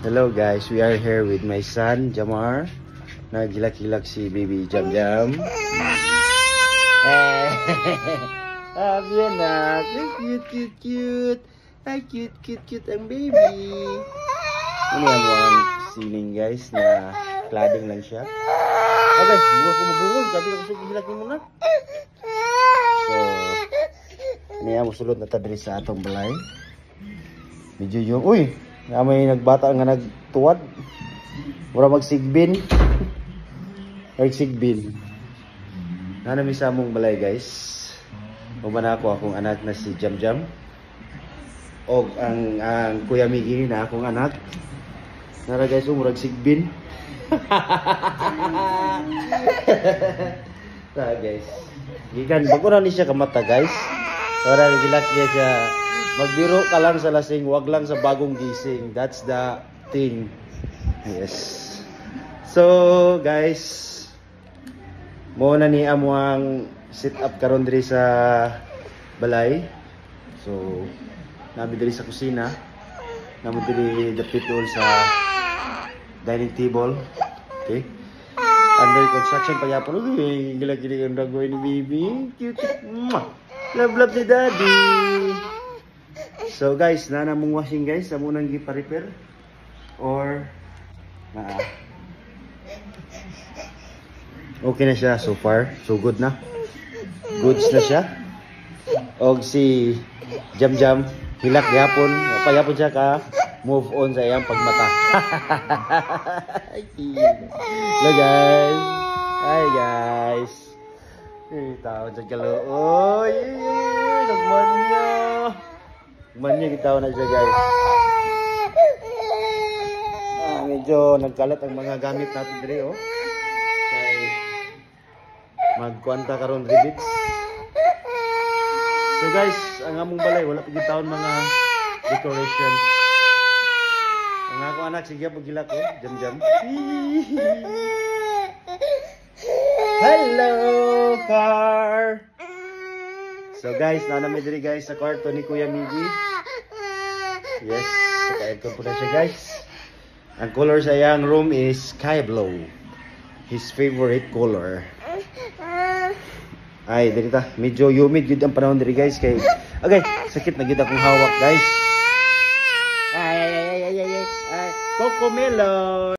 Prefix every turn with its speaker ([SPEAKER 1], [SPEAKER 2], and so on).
[SPEAKER 1] Hello guys, we are here with my son Jamar. Naghilak-hilak si baby Jam Jam. Eh, happy anak. Ay, cute, cute, cute. Ay, cute, cute, cute ang baby. Ano yan mo ang ceiling, guys, na cladding lang siya. Okay, buka ko mabungol. Sabi ko sa hilak mo muna. So, niya mosulod na ta diri sa atong balay. Medyo yung, uy, na may nagbata nga nagtuwad. Mura magsigbin. Magsigbin. Naa mi sa among balay, guys. Uban ako akong anak na si Jam Jam. Og ang Kuya Miggy na akong anak. Nara guys, oh, murag sigbin. Ta guys. Gikan bago na ni siya kamata, guys. Ora gilak niya siya. Magbiro ka lang sa lasing, wag lang sa bagong gising. That's the thing. Yes. So, guys, mo na ni amo ang sit up karon diri sa balay. So, nami diri sa kusina. Nami diri dapit doon sa dining table. Okay. Under construction pa yapon. Uy, gila-gila ang dagoy ni baby. Cute. Mwah! Love, love ni daddy. So guys, nana mong washing, guys, amo nang gipa-repair or naa. Okay na siya so far. So good na. Goods na siya. Og si Jam Jam hilak gyapon, pa gyapon siya ka move on sa iyang pagmata. Hello guys. Hi guys. Eh, taon sa kalo. Oy, nagmanya. Manya gitaw na siya, guys. Ah, medyo nagkalat ang mga gamit natin diri oh. Kay magkuanta karon ribits. So guys, ang among balay wala pa gyud taon mga decorations. Ang ako anak sige pag gilak oh, jam jam. Hello, car. So guys, naa mi diri guys sa kwarto ni Kuya Miggy. Yes, naka-aircon po na siya, guys. Ang color sa iyang room is sky blue. His favorite color. Ay, diri ta. Medyo humid gud ang panahon diri, guys, kay okay, sakit na gid akong hawak, guys. Ay ay ay ay ay ay. Ay, Cocomelon.